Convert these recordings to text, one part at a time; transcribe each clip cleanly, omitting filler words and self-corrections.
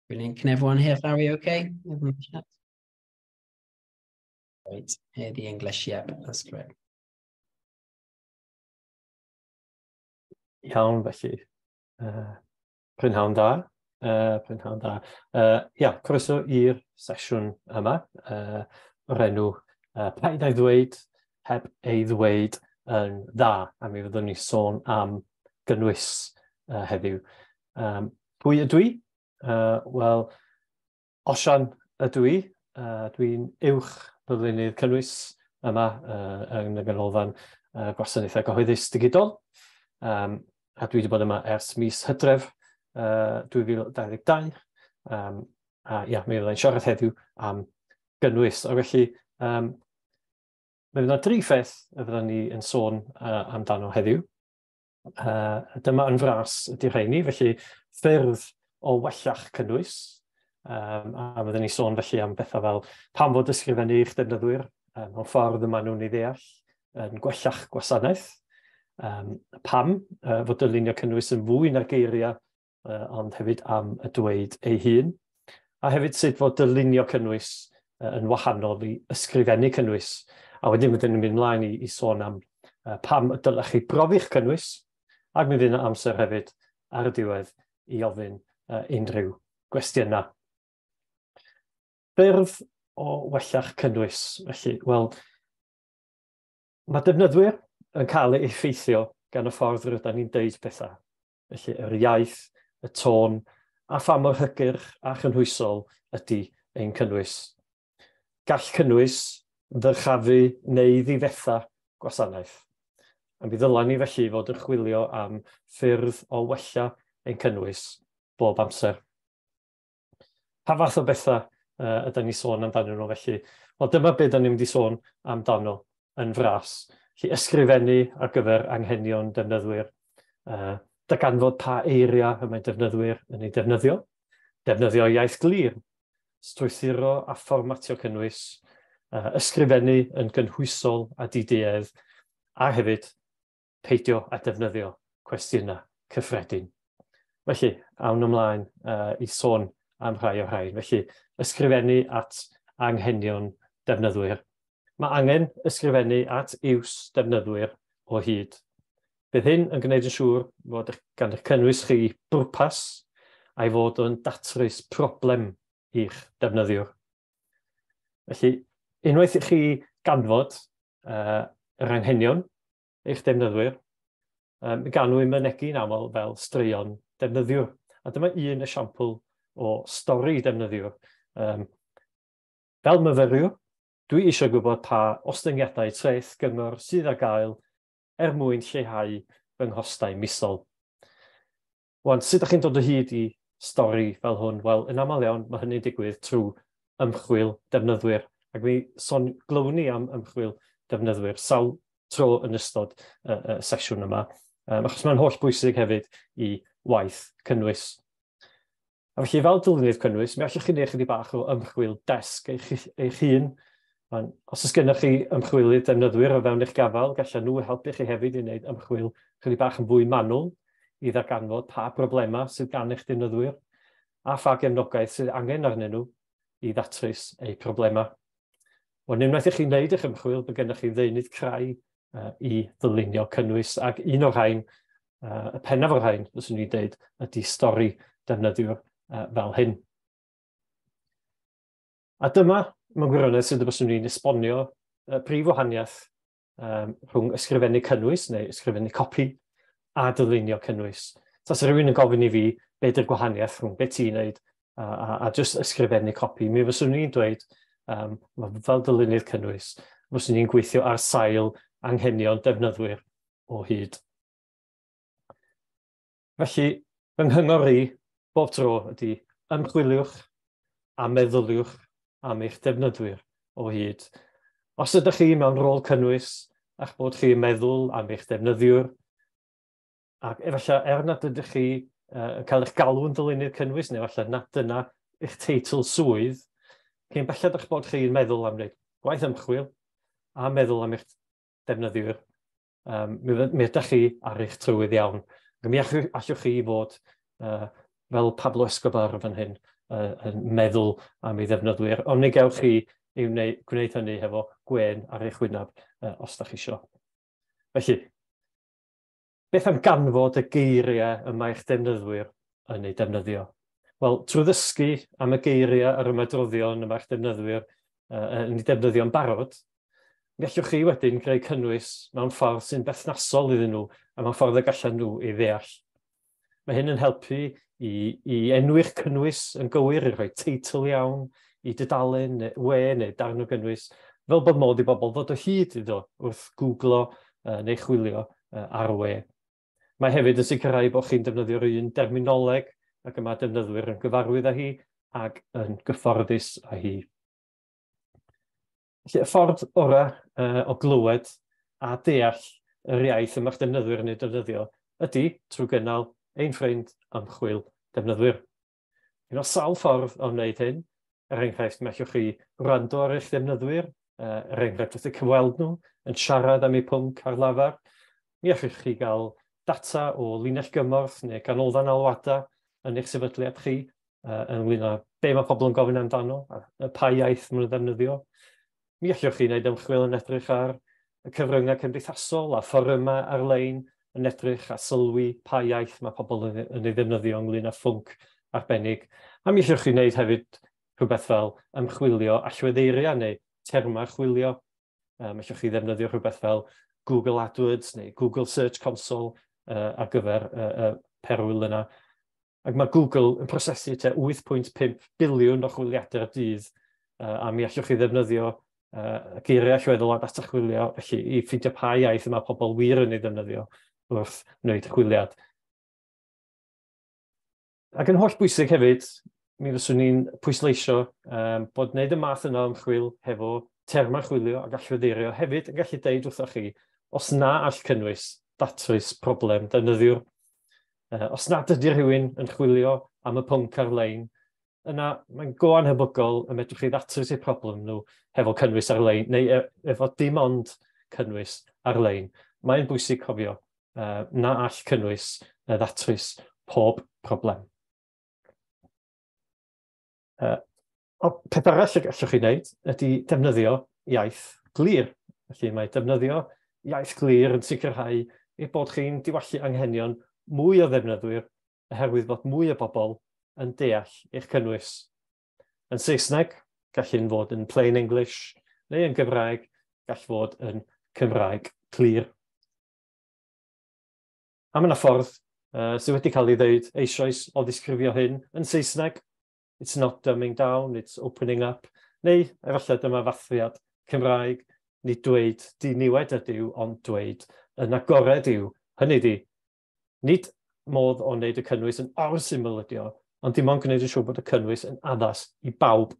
Brilliant. Can everyone hear Barry okay? Everyone chat? Great. Hear the English, yep, that's correct. Iawn, felly. Prynhawn da. Prynhawn da. Ia, croeso i'r sesiwn yma, o'r enw Paid â'i ddweud heb ei ddweud yn dda, a mi fyddwn ni sôn am gynnwys heddiw. Pwy ydw i? Wel, Osian ydw i. Dwi'n uwch ddylunydd cynnwys yma yn y Ganolfan Gwasanaethau Cyhoeddus Digidol. A dwi wedi bod yma ers mis Hydref 2022. A ia, mi fyddai'n siarad heddiw am gynnwys. A felly, mae yna dri pheth y fyddwn ni yn sôn amdano heddiw. Dyma yn fras ydy'r rheini, felly ffyrdd o wella'ch cynnwys. A fyddwn ni sôn felly am bethau fel pam fod ysgrifennu i'ch defnyddwyr mewn ffordd y maen nhw'n ei ddeall yn gwella'ch gwasanaeth. Pam fod dylunio cynnwys yn fwy na'r geiriau, ond hefyd am y dweud ei hun. A hefyd sut fod dylunio cynnwys yn wahanol i ysgrifennu cynnwys. A wedyn fyddwn ni'n mynd ymlaen i sôn am pam y dylech chi brofi'ch cynnwys, ac mi fydd yna amser hefyd ar y diwedd i ofyn unrhyw gwestiynau. Ffyrdd o wella'ch cynnwys, felly, wel, mae defnyddwyr yn cael eu effeithio gan y ffordd rydyn ni'n deud pethau. Felly, yr iaith, y tôn, a pha mor hygyrch a chynhwysol ydy ein cynnwys. Gall cynnwys ddyrchafu neu ddifetha gwasanaeth. A mi ddylen ni felly fod yn chwilio am ffyrdd o wella ein cynnwys bob amser. Pa fath o bethau ydyn ni sôn amdanyn nhw felly? Wel, dyma beth ydyn ni'n mynd i sôn amdano yn fras. Felly, ysgrifennu ar gyfer anghenion defnyddwyr, darganfod pa eiriau y mae defnyddwyr yn ei defnyddio, defnyddio iaith glir, strwythuro a fformatio cynnwys, ysgrifennu yn gynhwysol a diduedd, a hefyd peidio â defnyddio cwestiynau cyffredin. Felly, awn ymlaen i sôn am rhai o'r rhain. Felly, ysgrifennu at anghenion defnyddwyr. Mae angen ysgrifennu at iws defnyddwyr o hyd. Bydd hyn yn gwneud yn siŵr fod gan eich cynnwys chi bwrpas a'i fod yn datrys problem i'ch defnyddiwr. Felly, unwaith i chi ganfod yr anghenion eich defnyddwyr, gan nhw eu mynegi'n aml fel straeon defnyddiwr. A dyma un esiampl o stori defnyddiwr. Fel myfyriwr, dwi eisiau gwybod pa ostyngiadau treth gyngor sydd ar gael er mwyn lleihau fy nghostau misol. Wan, sut ydych chi'n dod o hyd i stori fel hwn? Wel, yn aml iawn, mae hynny'n digwydd trwy ymchwil defnyddwyr. Ac mi son glywwn ni am ymchwil defnyddwyr sawl tro yn ystod y sesiwn yma, achos mae'n holl bwysig hefyd i waith cynnwys. A felly, fel dylunydd cynnwys, mi allwch chi wneud chydig bach o ymchwil desg eich hun. Os oes gennych chi ymchwilydd defnyddwyr o fewn eich gafael, gallan nhw helpu chi hefyd i wneud ymchwil chydig bach yn fwy manwl i ddarganfod pa broblemau sydd gan eich defnyddwyr a pha gefnogaeth sydd angen arnyn nhw i ddatrys eu problemau. Wel, unwaith i chi wneud eich ymchwil, bydd gennych chi ddeunydd crai i ddylunio cynnwys, ac un o'r rhain, y pennaf o'r rhain, fyswn i'n dweud, ydy stori defnyddiwr fel hyn. A dyma, mewn gwirionedd, sut y byswn i'n esbonio y prif wahaniaeth rhwng ysgrifennu cynnwys neu ysgrifennu copi a dylunio cynnwys. Tase rhywun yn gofyn i fi be ydy'r gwahaniaeth rhwng be ti'n neud a just ysgrifennu copi, mi fyswn i'n dweud, fel dylunydd cynnwys, fyswn i'n gweithio ar sail anghenion defnyddwyr o hyd. Felly, fy nghyngor i bob tro ydy ymchwiliwch a meddyliwch am eich defnyddwyr o hyd. Os ydych chi mewn rôl cynnwys a'ch bod chi'n meddwl am eich defnyddiwr, Ac efallai, er nad ydych chi yn cael eich galw yn ddylunydd cynnwys, neu efallai nad dyna eich teitl swydd, cyn belled eich bod chi'n meddwl am wneud gwaith ymchwil a meddwl am eich defnyddwyr, mi ydych chi ar eich trywydd iawn. Ac mi allwch chi fod fel Pablo Escobar fan hyn, yn meddwl am ei ddefnyddwyr, ond mi gewch chi i gwneud hynny hefo gwên ar eich wyneb os da chi isio. Felly, beth am ganfod y geiriau y mae eich defnyddwyr yn eu defnyddio? Wel, trwy ddysgu am y geiriau a'r ymadroddion y mae'ch defnyddwyr yn eu defnyddio'n barod, mi allwch chi wedyn greu cynnwys mewn ffordd sy'n berthnasol iddyn nhw a mewn ffordd y gallan nhw ei ddeall. Mae hyn yn helpu i enwi'ch cynnwys yn gywir, i rhoi teitl iawn i dudalen neu we neu darn o gynnwys, fel bod modd i bobl ddod o hyd iddo wrth googlo neu chwilio ar y we. Mae hefyd yn sicrhau bod chi'n defnyddio'r un derminoleg ac y mae defnyddwyr yn gyfarwydd â hi ac yn gyfforddus â hi. Felly, y ffordd orau o glywed a deall yr iaith y mae'ch defnyddwyr yn ei defnyddio ydy trwy gynnal ein ffrind ymchwil defnyddwyr. Un o sawl ffordd o wneud hyn, er enghraifft, mi allwch chi wrando ar eich defnyddwyr, er enghraifft wrth eu cyfweld nhw, yn siarad am eu pwnc ar lafar. Mi allwch chi gael data o linell gymorth neu ganolfan alwadau yn eich sefydliad chi, ynglyn â be mae pobl yn gofyn amdano, a pa iaith maen nhw'n ddefnyddio. Mi allwch chi wneud ymchwil yn edrych ar y cyfryngau cymdeithasol a fforymau ar-lein yn edrych a sylwi pa iaith mae pobl yn ei ddefnyddio ynglyn â phwnc arbennig. A mi allwch chi wneud hefyd rhywbeth fel ymchwilio allweddeiriau neu termau chwilio. Allwch chi ddefnyddio rhywbeth fel Google AdWords neu Google Search Console ar gyfer y perwyl yna. Ac mae Google yn prosesu tua 8.5 biliwn o chwiliadau ar dydd, a mi allwch chi ddefnyddio geiriau allweddol a data chwilio, felly i ffeindio pa iaith y mae pobl wir yn ei ddefnyddio wrth wneud chwiliad. Ac yn holl bwysig hefyd, mi fyswn i'n pwysleisio bod wneud y math yna o ymchwil hefo termau chwilio ac allweddeiriau hefyd yn gallu deud wrthoch chi os na all cynnwys datrys problem defnyddiwr. Os nad ydy rhywun yn chwilio am y pwnc ar-lein, yna mae'n go anhebygol y medrwch chi ddatrys eu problem nhw hefo cynnwys ar-lein, neu efo dim ond cynnwys ar-lein. Mae'n bwysig cofio na all cynnwys ddatrys pob problem. O, peth arall y gallwch chi wneud ydy defnyddio iaith glir. Felly mae defnyddio iaith glir yn sicrhau eich bod chi'n diwallu anghenion mwy o ddefnyddwyr oherwydd bod mwy o bobl yn deall eich cynnwys. Yn Saesneg, gall hyn fod yn plain English, neu yn Gymraeg, gall fod yn Cymraeg clir. A mae yna ffordd sydd wedi cael ei ddeud eisoes o ddisgrifio hyn yn Saesneg. It's not dumbing down, it's opening up. Neu efallai dyma fathriad Cymraeg, nid dweud diniwed ydyw, ond dweud yn agored yw. Hynny ydi, nid modd o wneud y cynnwys yn or-syml ydi o, ond dim ond gwneud yn siŵr bod y cynnwys yn addas i bawb.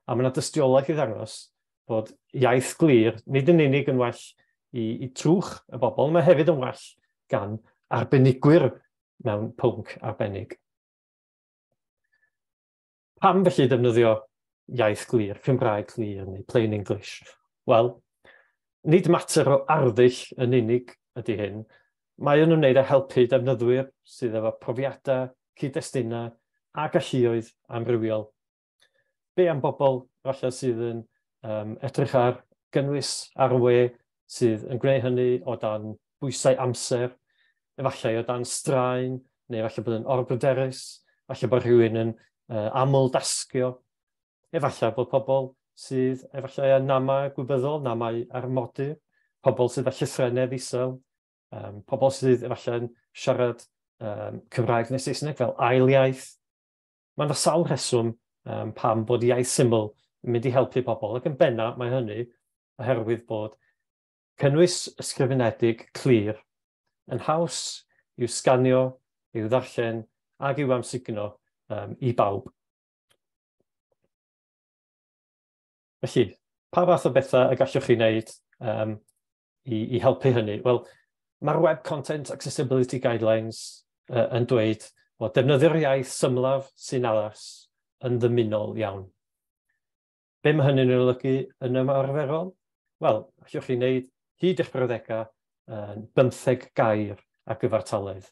A mae yna dystiolaeth i ddangos bod iaith glir nid yn unig yn well i trwch y bobl, mae hefyd yn well gan arbenigwyr mewn pwnc arbennig. Pam felly defnyddio iaith glir, Cymraeg clir neu plain English? Wel, nid mater o arddull yn unig ydy hyn. Mae yn ymwneud â helpu defnyddwyr sydd efo profiadau, cyd-destunau a galluoedd amrywiol. Be am bobl falle sydd yn edrych ar gynnwys ar y we, sydd yn gwneud hynny o dan bwysau amser, efallai o dan straen, neu efallai bod yn orbryderus, efallai bod rhywun yn aml dasgio, efallai bod pobl sydd efallai â namau gwybyddol, namau ar modur, pobl sydd â llythrennedd isel, pobl sydd efallai'n siarad Cymraeg neu Saesneg fel ail iaith. Mae yna sawl rheswm pam bod iaith syml yn mynd i helpu pobl, ac yn benna mae hynny oherwydd bod cynnwys ysgrifenedig clir yn haws i'w sganio, i'w ddarllen ac i'w amsugno i bawb. Felly, pa fath o bethau y gallwch chi wneud i helpu hynny? Wel, Mae'r Web Content Accessibility Guidelines yn dweud bod defnyddio'r iaith symlaf sy'n addas yn ddymunol iawn. Be mae hynny'n ei olygu yn ymarferol? Wel, allwch chi wneud hyd eich brawddegau yn 15 gair ar gyfartaledd.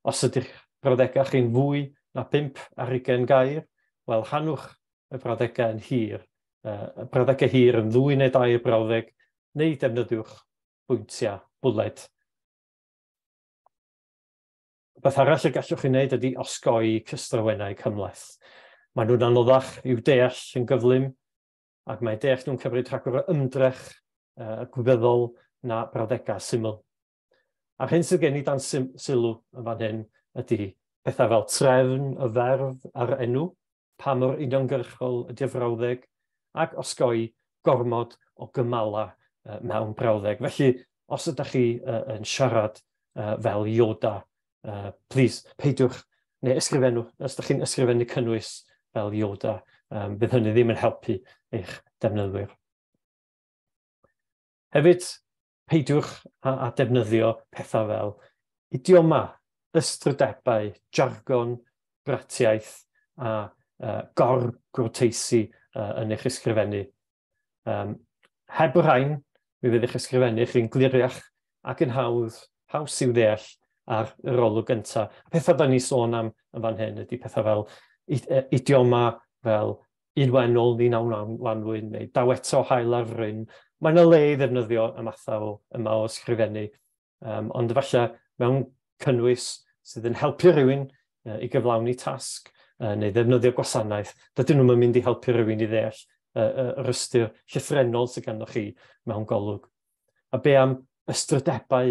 Os ydych brawddegau chi'n fwy na 25 gair, wel, rhannwch y brawddegau yn hir. Y brawddegau hir yn ddwy neu dair brawddeg, neu defnyddiwch bwyntiau bwled. Beth arall y gallwch chi wneud ydy osgoi cystrawennau cymhleth. Maen nhw'n anoddach i'w deall yn gyflym, ac mae deall nhw'n cymryd rhagor o ymdrech gwybyddol na brawddegau syml. A'r hyn sydd gen i dan sylw yn fan hyn ydy pethau fel trefn y ferf a'r enw, pa mor uniongyrchol ydy'r frawddeg, ac osgoi gormod o gymala mewn brawddeg. Felly, os ydych chi yn siarad fel Yoda, please, peidiwch, neu ysgrifennwch, os ydych chi'n ysgrifennu cynnwys fel Yoda, bydd hynny ddim yn helpu eich defnyddwyr. Hefyd, peidiwch â defnyddio pethau fel idioma, ystrydebau, jargon, bratiaith a gor-gwrteisi yn eich ysgrifennu. Heb y rhain, mi fydd eich ysgrifennu chi'n gliriach ac yn haws i'w ddeall ar yr olwg gyntaf. Pethau da ni sôn am yn fan hyn ydy pethau fel idioma, fel un wennol, ni nawn lanwyn, neu daw eto haul ar fryn. Mae yna le i ddefnyddio y mathau yma o ysgrifennu, ond efallai mewn cynnwys sydd yn helpu rhywun i gyflawni tasg neu ddefnyddio gwasanaeth, dydyn nhw'n mynd i helpu rhywun i ddeall yr ystyr llythrennol sydd ganddo chi mewn golwg. A be am ystrydebau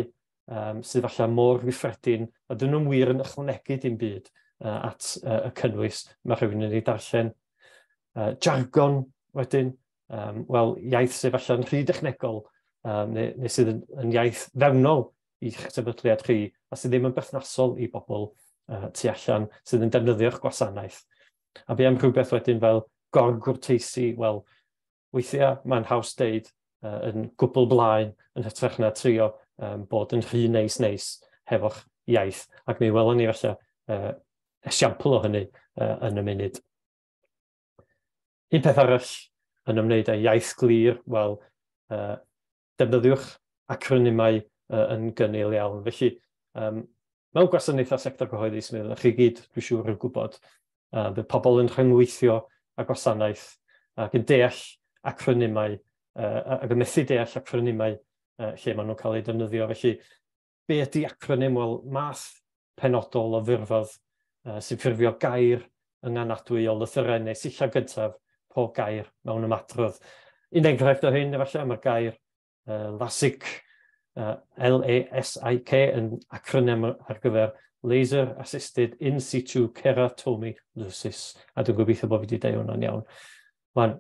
sydd falle mor gyffredin, a dyn nhw'n wir yn ychwanegu dim byd at y cynnwys mae rhywun yn ei darllen. Jargon wedyn, wel, iaith sydd falle'n rhy dechnegol, neu sydd yn iaith fewnol i'ch sefydliad chi, a sydd ddim yn berthnasol i bobl tu allan sydd yn defnyddio'ch gwasanaeth. A be am rhywbeth wedyn fel gorgwrteisi? Wel, weithiau mae'n haws deud yn gwbl blaen yn hytrach na trio bod yn rhy neis hefo'ch iaith. Ac mi welwn ni falle esiampl o hynny yn y munud. Un peth arall yn ymwneud â iaith glir, wel, defnyddiwch acronymau yn gynnil iawn. Felly, mewn gwasanaethau sector cyhoeddus, mi fyddwch chi gyd, dwi'n siŵr, yn gwybod, bydd pobl yn rhyngweithio â gwasanaeth ac yn deall acronymau, ac yn methu deall acronymau lle maen nhw'n cael eu defnyddio. Felly, be ydy acronym? Wel, math penodol o furfodd sy'n ffurfio gair ynganadwy o lythyren neu sillaf gyntaf pob gair mewn ymadrodd. Un enghraifft o hyn, efallai, mae'r gair LASIK, L-A-S-I-K, yn acronym ar gyfer Laser Assisted In Situ Keratomileusis. A dwi'n gobeithio bod fi wedi deud hwnna'n iawn. Wan,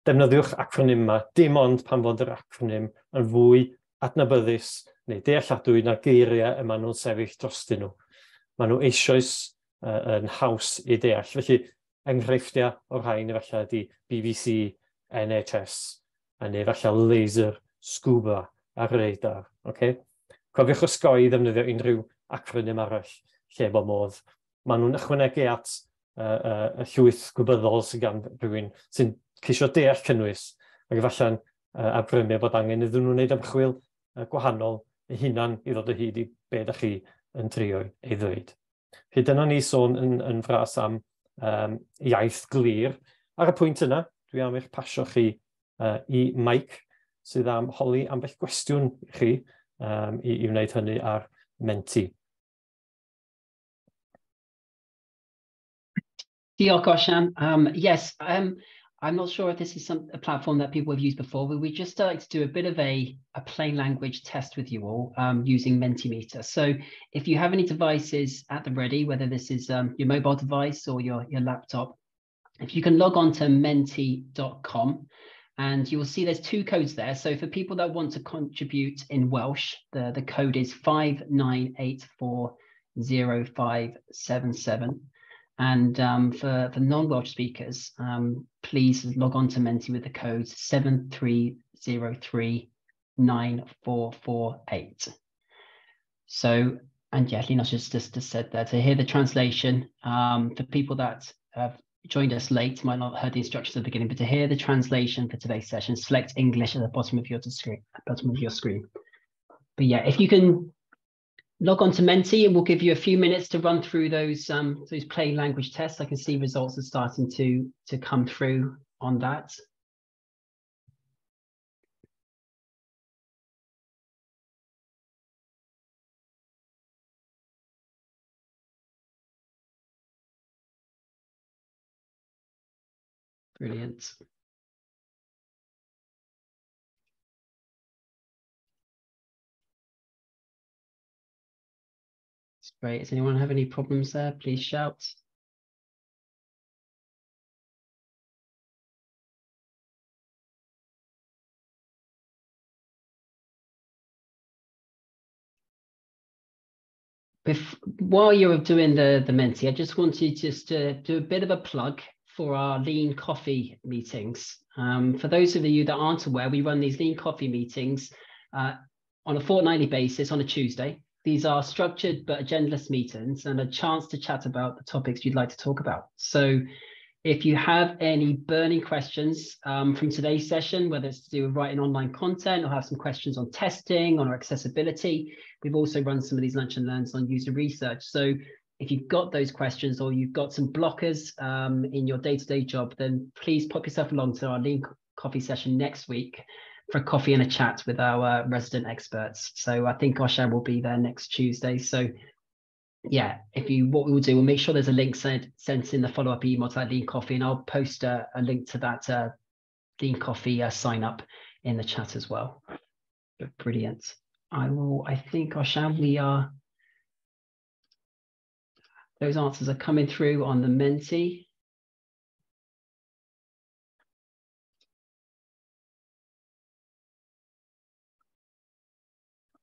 defnyddiwch acronym yma dim ond pan fod yr acronym yn fwy adnabyddus neu dealladwy na'r geiriau y maen nhw'n sefyll drostyn nhw. Maen nhw eisoes yn haws i deall. Felly, enghreifftiau o'r rhain efallai ydy BBC, NHS, a neu efallai laser, scuba a radar. Okay? Cofiwch osgoi ddefnyddio unrhyw acronym arall lle bo modd. Maen nhw'n ychwanegu at y llwyth gwybyddol sydd gan rhywun sy'n ceisio deall cynnwys, ac efallai'n awgrymu bod angen iddyn nhw wneud ymchwil gwahanol eu hunan i ddod o hyd i be ydych chi yn trio ei ddweud. Felly dyna ni sôn yn fras am iaith glir. Ar y pwynt yna, dwi am eich pasio chi i Mike, sydd am holi ambell gwestiwn i chi i wneud hynny ar Menti. Diolch, Osian. Yes, I'm not sure if this is a platform that people have used before, but we just like to do a bit of a plain language test with you all using Mentimeter. So if you have any devices at the ready, whether this is your mobile device or your laptop, if you can log on to menti.com, and you will see there's two codes there. So for people that want to contribute in Welsh, the code is 59840577. And for non-Welsh speakers, please log on to Menti with the code 7303 9448. So, and yeah, Llinos just said that to hear the translation, for people that have joined us late, might not have heard the instructions at the beginning, but to hear the translation for today's session, select English at the bottom of your screen. But yeah, if you can log on to Menti, and we'll give you a few minutes to run through those plain language tests. I can see results are starting to come through on that. Brilliant. That's great. Does anyone have any problems there? Please shout. While you're doing the Menti, I just wanted just to do a bit of a plug for our Lean Coffee meetings. For those of you that aren't aware, we run these Lean Coffee meetings on a fortnightly basis on a Tuesday. These are structured but agendaless meetings and a chance to chat about the topics you'd like to talk about. So if you have any burning questions from today's session, whether it's to do with writing online content or have some questions on testing, on our accessibility, we've also run some of these lunch and learns on user research. So if you've got those questions or you've got some blockers in your day-to-day job, then please pop yourself along to our Lean Coffee session next week for a coffee and a chat with our resident experts. So I think Osian will be there next Tuesday. So yeah, what we will do, we'll make sure there's a link sent in the follow-up email to that Lean Coffee, and I'll post a link to that Lean Coffee sign up in the chat as well. But brilliant. I think, Osian, we are... Those answers are coming through on the Menti.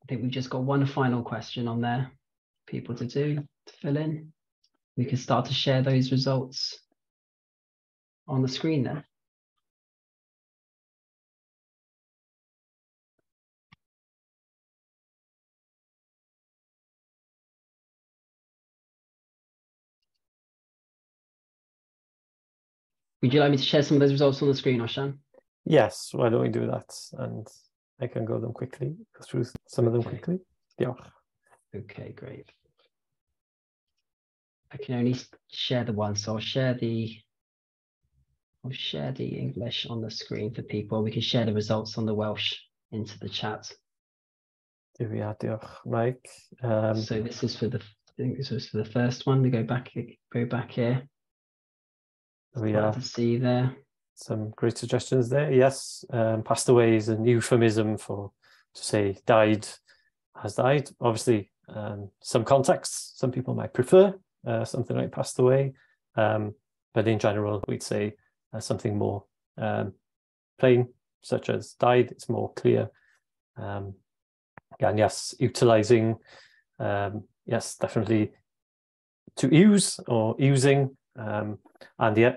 I think we've just got one final question on there, people to do, to fill in. We can start to share those results on the screen there. Would you like me to share some of those results on the screen, Osian? Yes, why don't we do that? And I can go through some of them quickly. Diolch. Okay, great. I can only share the one, so I'll share the English on the screen for people. We can share the results on the Welsh into the chat. There we are, diolch, Mike. So this is for the, I think this was for the first one. We go back here. We are to see there. Some great suggestions there. Yes, passed away is a euphemism for to say died, has died. Obviously, some contexts, some people might prefer something like passed away, but in general, we'd say something more plain, such as died. It's more clear. And yes, utilizing, yes, definitely to use or using. And yeah,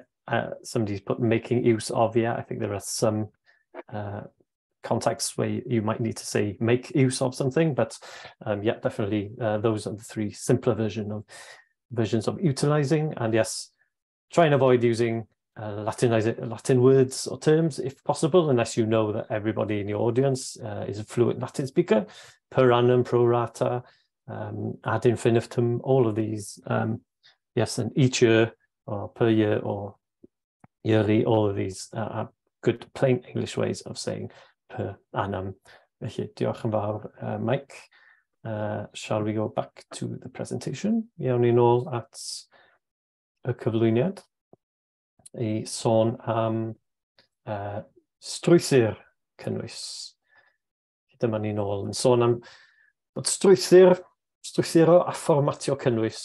somebody's put making use of, yeah, I think there are some contexts where you might need to say make use of something, but yeah, definitely those are the three simpler versions of utilizing. And yes, try and avoid using Latin words or terms if possible, unless you know that everybody in your audience is a fluent Latin speaker. Per annum, pro rata, ad infinitum, all of these. Yes, and each year or per year or yearly, all of these are good plain English ways of saying per annum. Felly, diolch yn fawr, Mike. Shall we go back to the presentation? Iawn ni nôl at y cyflwyniad i sôn am strwythur cynnwys. Dyma ni nôl yn sôn am bod strwythuro a fformatio cynnwys,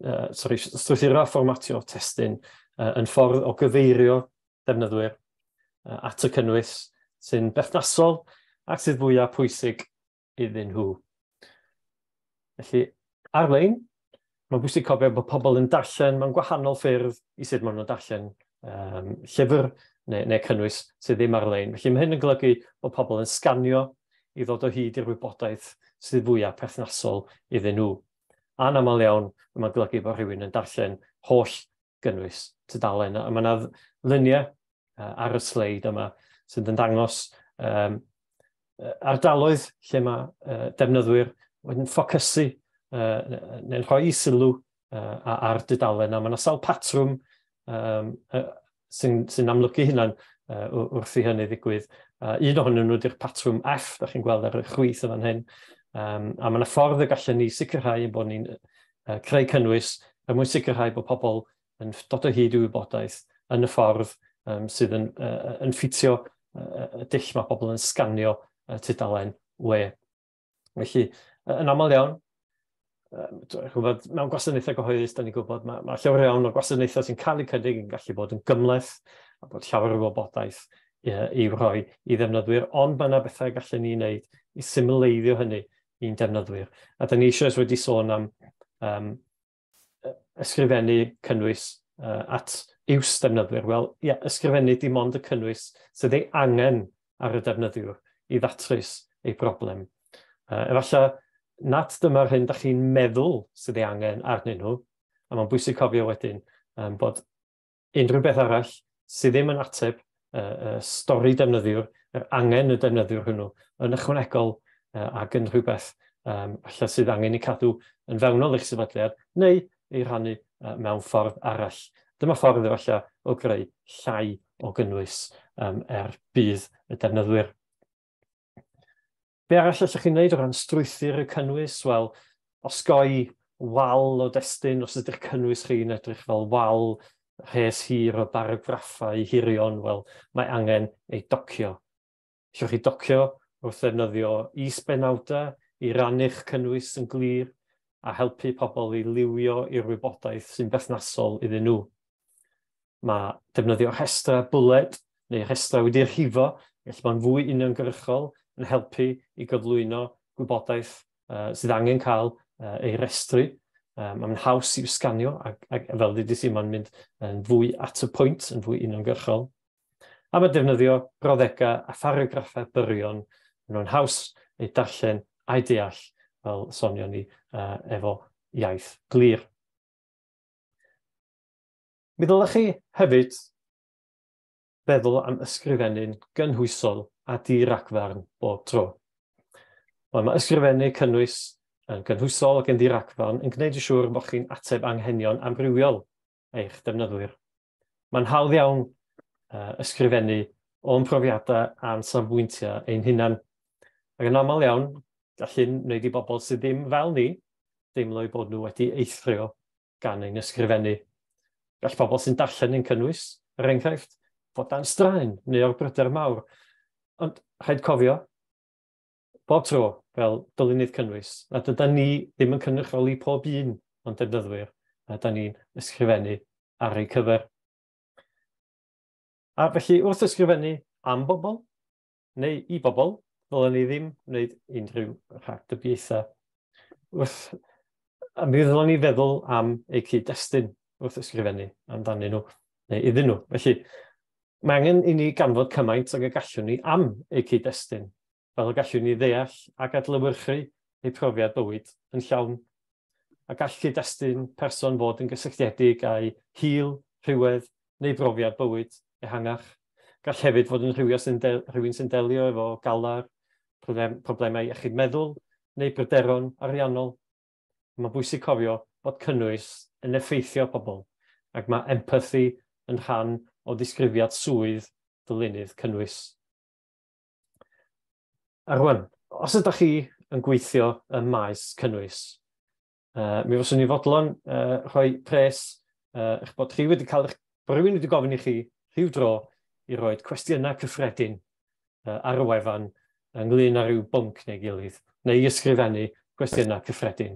strwythuro a fformatio testun yn ffordd o gyfeirio defnyddwyr at y cynnwys sy'n berthnasol ac sydd fwyaf pwysig iddyn nhw. Felly, ar-lein, mae'n bwysig cofio bod pobl yn darllen mewn gwahanol ffyrdd i sut maen nhw'n darllen llyfr neu cynnwys sydd ddim ar-lein. Felly mae hyn yn golygu bod pobl yn sganio i ddod o hyd i'r wybodaeth sydd fwyaf perthnasol iddyn nhw. Anaml iawn, mae'n golygu bod rhywun yn darllen holl gynnwys tudalen. A mae yna luniau ar y sleid yma sydd yn dangos ardaloedd lle mae defnyddwyr wedi'n ffocysu neu'n rhoi sylw ar dudalen. A mae yna sawl patrwm sy'n sy amlygu hunan wrth i hynny ddigwydd. Un ohonyn nhw ydy'r patrwm F, da chi'n gweld ar y chwith yn fan hyn. A mae yna ffordd y gallen ni sicrhau ein bod ni'n creu cynnwys er mwyn sicrhau bod pobl yn dod o hyd i wybodaeth yn y ffordd sydd yn ffitio y dull mae pobl yn sganio tudalen we. Felly, yn aml iawn, gwybod, mewn gwasanaethau gyhoeddus, da ni'n gwybod, mae llawer iawn o gwasanaethau sy'n cael eu cynnig yn gallu bod yn gymhleth a bod llawer o wybodaeth i'w rhoi i ddefnyddwyr, ond mae yna bethau gallen ni wneud i symleiddio hynny i'n defnyddwyr. A da ni eisoes wedi sôn am ysgrifennu cynnwys at iws defnyddwyr. Wel, ie, ysgrifennu dim ond y cynnwys sydd ei angen ar y defnyddiwr i ddatrys ei broblem. Efallai nad dyma'r hyn da chi'n meddwl sydd ei angen arnyn nhw, a mae'n bwysig cofio wedyn bod unrhyw beth arall sydd ddim yn ateb stori defnyddiwr, yr angen y defnyddiwr hwnnw, yn ychwanegol ac yn rhywbeth falle sydd angen ei cadw yn fewnol eich sefydliad, neu ei rhannu mewn ffordd arall. Dyma ffordd efallai o greu llai o gynnwys er budd y defnyddwyr. Be arall allwch chi wneud o ran strwythur y cynnwys? Wel, osgoi wal o destun, os ydych cynnwys chi'n edrych fel wal rhes hir o baragraffau hirion, wel, mae angen ei docio. Allwch chi docio wrth ddefnyddio is-benawdau i rannu'ch cynnwys yn glir a helpu pobl i liwio i'r wybodaeth sy'n berthnasol iddyn nhw. Mae defnyddio rhestrau bwled neu rhestrau wedi'u rhifo, gallu bod yn fwy uniongyrchol, yn helpu i gyflwyno gwybodaeth sydd angen cael ei restru. Mae'n haws i'w sganio, ac fel ddudis i, mae'n mynd yn fwy at y pwynt, yn fwy uniongyrchol. A mae defnyddio brawddegau a pharagraffau byrion, maen nhw'n haws eu darllen a'i deall, fel sonion ni efo iaith glir. Mi ddylech chi hefyd feddwl am ysgrifennu'n gynhwysol a di-ragfarn bob tro. Wel, mae ysgrifennu cynnwys yn gynhwysol ac yn ddi-ragfarn yn gwneud yn siŵr bod chi'n ateb anghenion amrywiol eich defnyddwyr. Mae'n hawdd iawn ysgrifennu o'n profiadau a'n safbwyntiau ein hunan. Ac yn aml iawn, gall hyn wneud i bobl sydd ddim fel ni deimlo eu bod nhw wedi eithrio gan ein ysgrifennu. Gall pobl sy'n darllen ein cynnwys, er enghraifft, fod dan straen neu o'r bryder mawr. Ond rhaid cofio, bob tro fel dylunydd cynnwys, nad ydy ni ddim yn cynrychioli pob un o'n defnyddwyr, a da ni'n ysgrifennu ar eu cyfer. A felly, wrth ysgrifennu am bobl, neu i bobl, ddylen ni ddim wneud unrhyw rhagdybiaethau. A mi ddylen ni feddwl am eu cyd-destun wrth ysgrifennu amdanyn nhw, neu iddyn nhw. Felly, mae angen i ni ganfod cymaint ag y gallwn ni am eu cyd-destun, fel y gallwn ni ddeall ac adlewyrchu eu profiad bywyd yn llawn. A gall cyd-destun person fod yn gysylltiedig â'i hil, rhywedd neu brofiad bywyd ehangach. Gall hefyd fod yn rhywun sy'n delio efo galar, problemau iechyd meddwl neu bryderon ariannol. Mae'n bwysig cofio bod cynnwys yn effeithio pobl, ac mae empathi yn rhan o ddisgrifiad swydd dylunydd cynnwys. A rwan, os ydych chi yn gweithio ym maes cynnwys, mi fyswn i fodlon rhoi pres eich bod chi wedi cael, bod rhywun wedi gofyn i chi rhyw dro i roi cwestiynau cyffredin ar y wefan ynglyn â rhyw bwnc neu gilydd, neu i ysgrifennu cwestiynau cyffredin.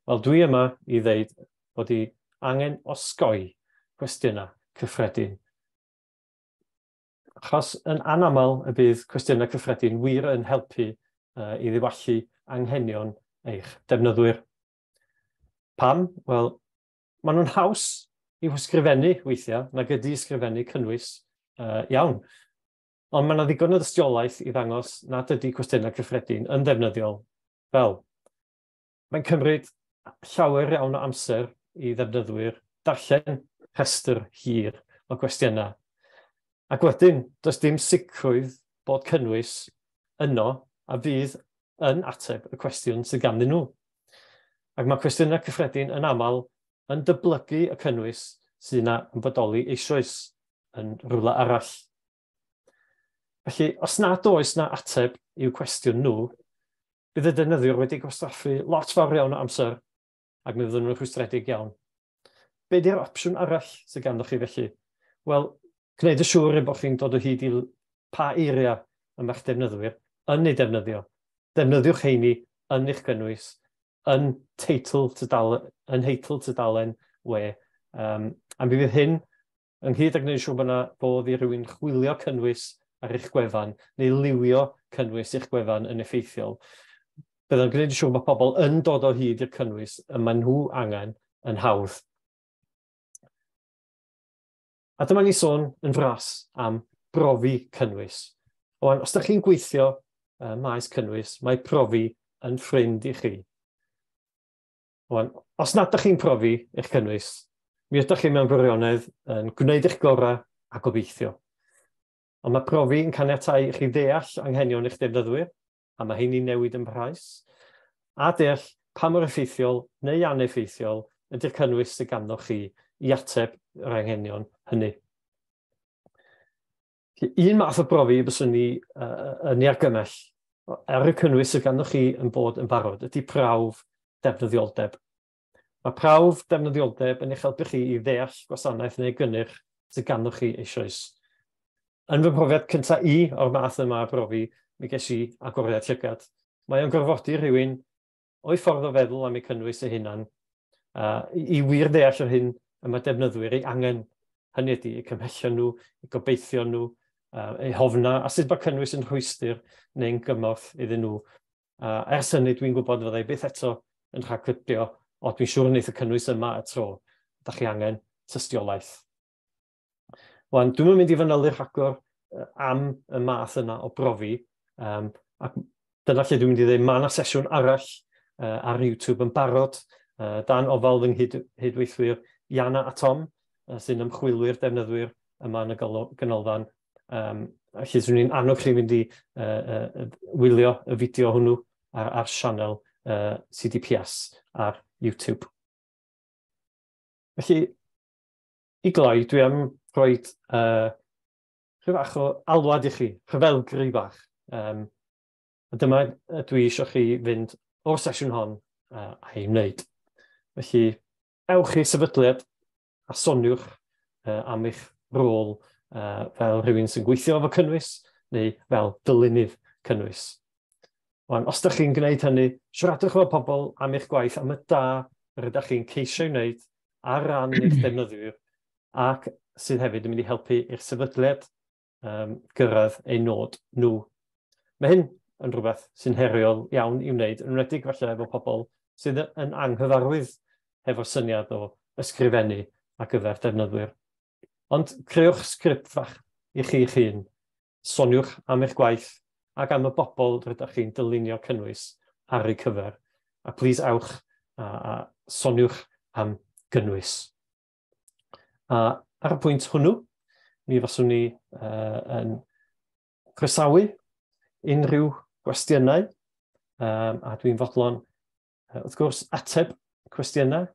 Wel, dwi yma i ddeud bod i angen osgoi cwestiynau cyffredin. Achos yn anaml y bydd cwestiynau cyffredin wir yn helpu i ddiwallu anghenion eich defnyddwyr. Pam? Wel, maen nhw'n haws i'w ysgrifennu weithiau nag ydy ysgrifennu cynnwys iawn. Ond mae yna ddigon o dystiolaeth i ddangos nad ydy cwestiynau cyffredin yn ddefnyddiol fel. Mae'n cymryd llawer iawn o amser i ddefnyddwyr darllen rhestr hir o gwestiynau. Ac wedyn, does dim sicrwydd bod cynnwys yno a fydd yn ateb y cwestiwn sydd ganddyn nhw. Ac mae cwestiynau cyffredin yn aml yn dyblygu y cynnwys sydd yna yn bodoli eisoes yn rhywle arall. Felly, os nad oes na ateb i'w cwestiwn nhw, bydd y defnyddiwr wedi gwastraffu lot fawr iawn o amser ac mi fyddwn nhw'n rhwystredig iawn. Be di'r opsiwn arall sydd ganddo chi felly? Wel, gwneud yn siŵr bod chi'n dod o hyd i pa eiriau y mae'ch defnyddwyr yn ei defnyddio. Defnyddiwch heini yn eich cynnwys, yn teitl tudalen, yn heitl tudalen we. A mi fydd hyn, ynghyd â gwneud yn siŵr bod yna fodd i rywun chwilio cynnwys ar eich gwefan neu liwio cynnwys eich gwefan yn effeithiol. Bydd yn gwneud yn siŵr bod pobl yn dod o hyd i'r cynnwys y maen nhw angen yn hawdd. A dyma ni sôn yn fras am brofi cynnwys. Owan, os ydych chi'n gweithio maes cynnwys, mae profi yn ffrind i chi. Owan, os nad ydych chi'n profi eich cynnwys, mi ydych chi mewn gwirionedd yn gwneud eich gorau a gobeithio. Ond mae profi yn caniatáu i chi ddeall anghenion eich defnyddwyr, a mae hynny'n newid yn parhaus, a deall pa mor effeithiol neu aneffeithiol ydy'r cynnwys sydd ganddo chi i ateb yr anghenion hynny. Un math o brofi byswn ni yn ei argymell ar y cynnwys sydd ganddo chi yn bod yn barod ydy prawf defnyddioldeb. Mae prawf defnyddioldeb yn eich helpu chi i ddeall gwasanaeth neu gynnyrch sydd ganddo chi eisoes. Yn fy mhrofiad cyntaf i o'r math yma o brofi, mi ges i agoriad llygad. Mae o'n gorfodi rhywun o'i ffordd o feddwl am eu cynnwys ei hunan i wir ddeall yr hyn y mae defnyddwyr ei angen. Hynny ydy, eu cymhellion nhw, eu gobeithion nhw, eu hofna, a sut mae cynnwys yn rhwystr neu'n gymorth iddyn nhw. Ers hynny, dwi'n gwybod fyddai byth eto yn rhagdybio, o, dwi'n siŵr wneith y cynnwys yma y tro. Da chi angen tystiolaeth. Wan, dwi'm yn mynd i fanylu rhagor am y math yna o brofi, ac dyna lle dwi'n mynd i ddweud, mae yna sesiwn arall ar YouTube yn barod, dan ofal fy nghydweithwyr Iana a Tom, sy'n ymchwilwyr defnyddwyr yma yn y ganolfan. Felly, swn i'n annog chi fynd i wylio y fideo hwnnw ar sianel CDPS ar YouTube. Felly, i gloi, dwi am rhoi rhyw fach o alwad i chi, rhyfelgri bach. A dyma dwi eisiau chi fynd o'r sesiwn hon a'i wneud. Felly, ewch i sefydliad a soniwch am eich rôl fel rhywun sy'n gweithio efo cynnwys neu fel dylunydd cynnwys. Wan, os ydych chi'n gwneud hynny, siaradwch efo pobl am eich gwaith, am y da rydych chi'n ceisio ei wneud ar ran eich defnyddwyr ac sydd hefyd yn mynd i helpu eich sefydliad gyrraedd eu nod nhw. Mae hyn yn rhywbeth sy'n heriol iawn i'w wneud, yn enwedig falle efo pobl sydd yn anghyfarwydd hefo'r syniad o ysgrifennu ar gyfer defnyddwyr. Ond crëwch sgript fach i chi'ch hun, soniwch am eich gwaith ac am y bobl rydych chi'n dylunio cynnwys ar eu cyfer. A plis awch a soniwch am gynnwys. A ar y pwynt hwnnw, mi faswn ni yn croesawu unrhyw gwestiynau, a dwi'n fodlon, wrth gwrs, ateb cwestiynau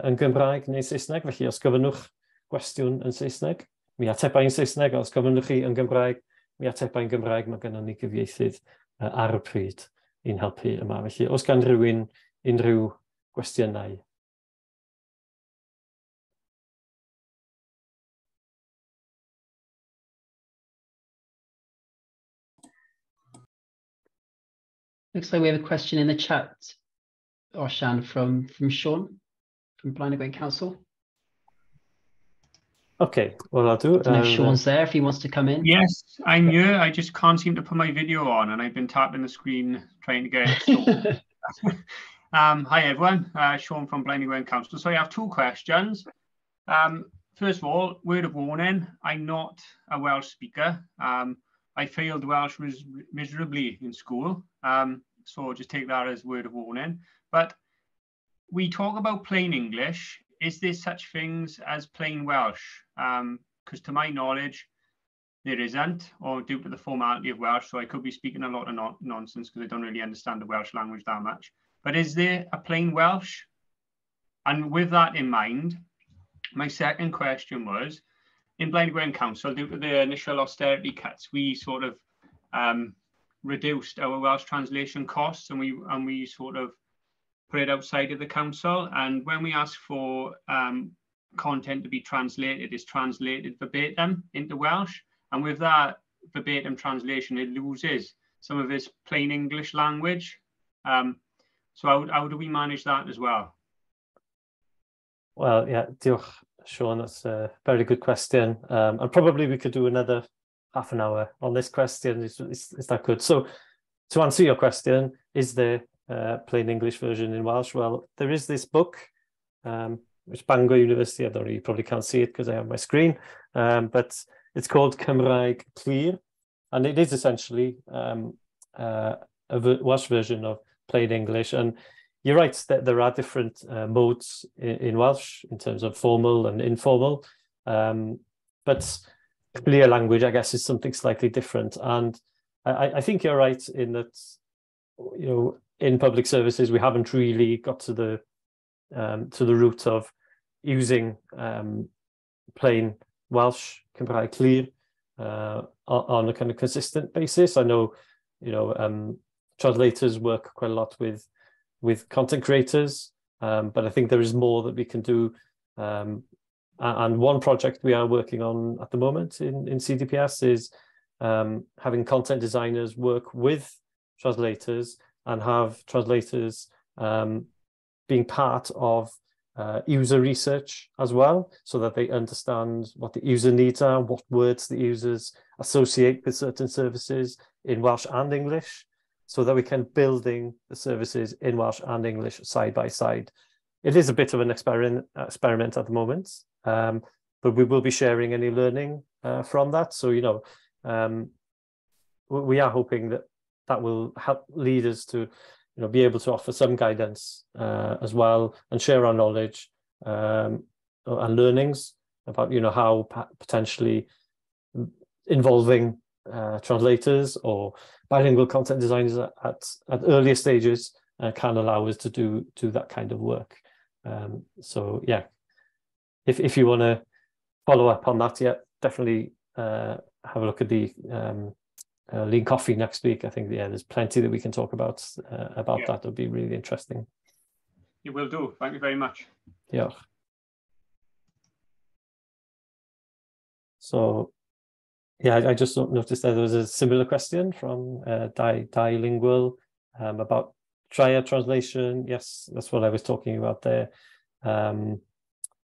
yn Gymraeg neu Saesneg, felly os gofynnwch gwestiwn yn Saesneg, mi ateba i'n Saesneg, os gofynnwch chi yn Gymraeg, mi ateba i'n Gymraeg, mae gennym ni gyfieithydd ar y pryd i'n helpu yma. Felly, os gan rhywun unrhyw gwestiynau? Looks like we have a question in the chat, Osian, from Sean, from Blaenau Gwent Council. Okay, well, I'll do. I don't know if Sean's there, if he wants to come in. Yes, I'm here. I just can't seem to put my video on, and I've been tapping the screen trying to get it sorted. Hi, everyone. Sean from Blaenau Gwent Council. So I have two questions. First of all, word of warning, I'm not a Welsh speaker. I failed Welsh miserably in school, so just take that as word of warning. But we talk about plain English. Is there such things as plain Welsh? Because to my knowledge, there isn't, or due to the formality of Welsh, so I could be speaking a lot of nonsense because I don't really understand the Welsh language that much. But is there a plain Welsh? And with that in mind, my second question was, in Blaenau Gwent Council, due to the initial austerity cuts, we sort of reduced our Welsh translation costs, and we sort of put it outside of the council. And when we ask for content to be translated, it's translated verbatim into Welsh. And with that verbatim translation, it loses some of its plain English language. So how do we manage that as well? Well, yeah, diolch, Sean. That's a very good question. And probably we could do another half an hour on this question. Is that good? So to answer your question, is there a plain English version in Welsh? Well, there is this book, which Bangor University, I don't know, you probably can't see it because I have my screen, but it's called Cymraeg Clir, and it is essentially a Welsh version of plain English. And you're right that there are different modes in Welsh in terms of formal and informal, but clear language, I guess, is something slightly different. And I think you're right in that, you know, in public services we haven't really got to the root of using plain Welsh, Cymraeg Clir, on a kind of consistent basis. I know, you know, translators work quite a lot with content creators, but I think there is more that we can do. And one project we are working on at the moment in CDPS is having content designers work with translators and have translators being part of user research as well, so that they understand what the user needs are, what words the users associate with certain services in Welsh and English, so that we can building the services in Welsh and English side by side. It is a bit of an experiment at the moment, but we will be sharing any learning from that. So, you know, we are hoping that that will help lead us to, you know, be able to offer some guidance as well, and share our knowledge and learnings about, you know, how potentially involving translators or bilingual content designers at earlier stages can allow us to do that kind of work. So yeah, if you want to follow up on that, yeah, definitely have a look at the Lean Coffee next week. I think, yeah, there's plenty that we can talk about yeah. That. It'll be really interesting. It will do. Thank you very much. Yeah. So, yeah, I just noticed that there was a similar question from Dilingual about triad translation. Yes, that's what I was talking about there. And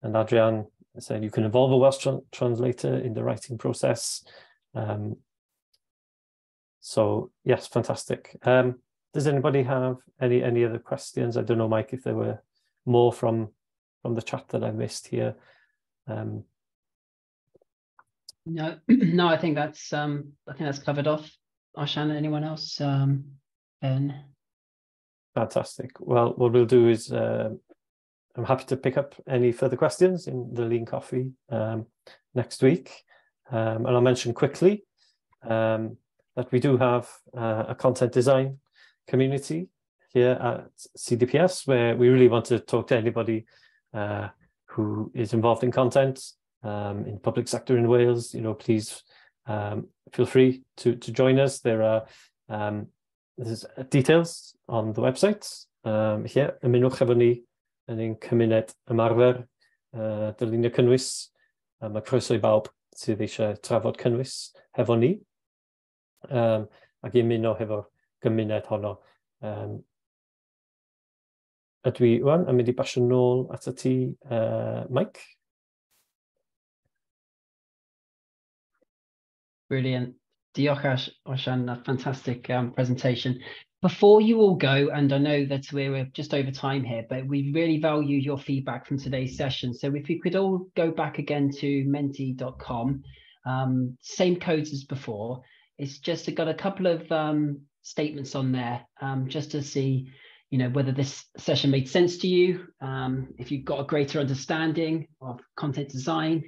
Adrian said you can involve a Welsh translator in the writing process. So yes, fantastic. Does anybody have any other questions? I don't know, Mike, if there were more from the chat that I missed here. No, no, I think that's covered off. Osian, anyone else? Ben? Fantastic. Well, what we'll do is I'm happy to pick up any further questions in the Lean Coffee next week. And I'll mention quickly that we do have a content design community here at CDPS, where we really want to talk to anybody who is involved in content in public sector in Wales. You know, please feel free to join us. There are there's details on the website here. Ymunwch efo ni yn ein cymuned ymarfer dylunio cynnwys. Mae croeso i bawb sydd eisiau trafod cynnwys hefo ni, ac i ymuno hefo'r gymuned honno. Ydw i wan yn mynd i basio nôl at y ti, Mike. Brilliant. Diolch, Osian, a fantastic presentation. Before you all go, and I know that we're just over time here, but we really value your feedback from today's session. So if you could all go back again to menti.com, same codes as before. It's just got a couple of statements on there, just to see, you know, whether this session made sense to you, if you've got a greater understanding of content design,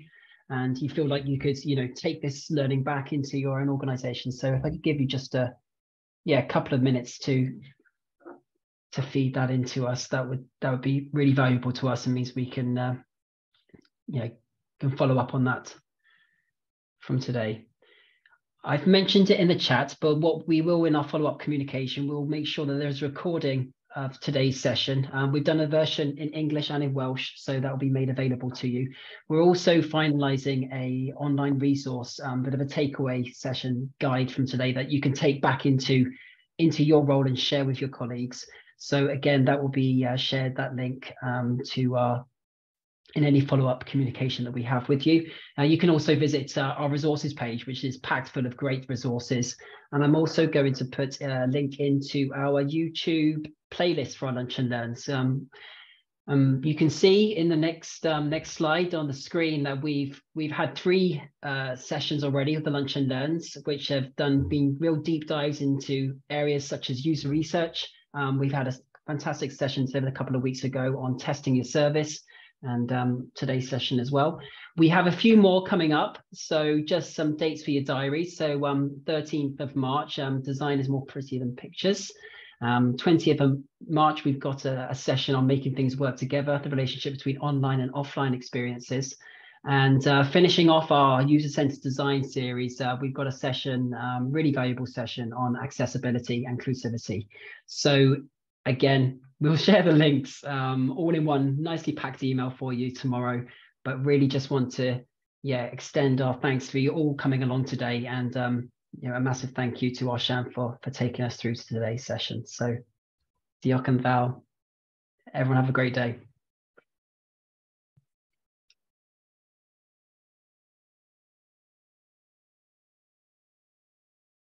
and you feel like you could, you know, take this learning back into your own organization. So if I could give you just a couple of minutes to feed that into us, that would be really valuable to us, and means we can, can follow up on that from today. I've mentioned it in the chat, but what we will in our follow-up communication, we'll make sure that there's a recording of today's session. We've done a version in English and in Welsh, so that will be made available to you. We're also finalizing a online resource, bit of a takeaway session guide from today that you can take back into your role and share with your colleagues. So again, that will be shared, that link to our in any follow-up communication that we have with you. You can also visit our resources page, which is packed full of great resources. And I'm also going to put a link into our YouTube playlist for our Lunch and Learns. You can see in the next slide on the screen that we've had 3 sessions already of the Lunch and Learns, which have been real deep dives into areas such as user research. We've had a fantastic session a couple of weeks ago on testing your service, and today's session as well. We have a few more coming up, so just some dates for your diary. So 13th of March, design is more pretty than pictures. 20th of March, we've got a session on making things work together, the relationship between online and offline experiences. And finishing off our user-centered design series, we've got a session, really valuable session on accessibility and inclusivity. So again, we'll share the links all in one nicely packed email for you tomorrow, but really just want to extend our thanks for you all coming along today, and a massive thank you to Osian for taking us through to today's session. So diolch yn fawr. Everyone have a great day.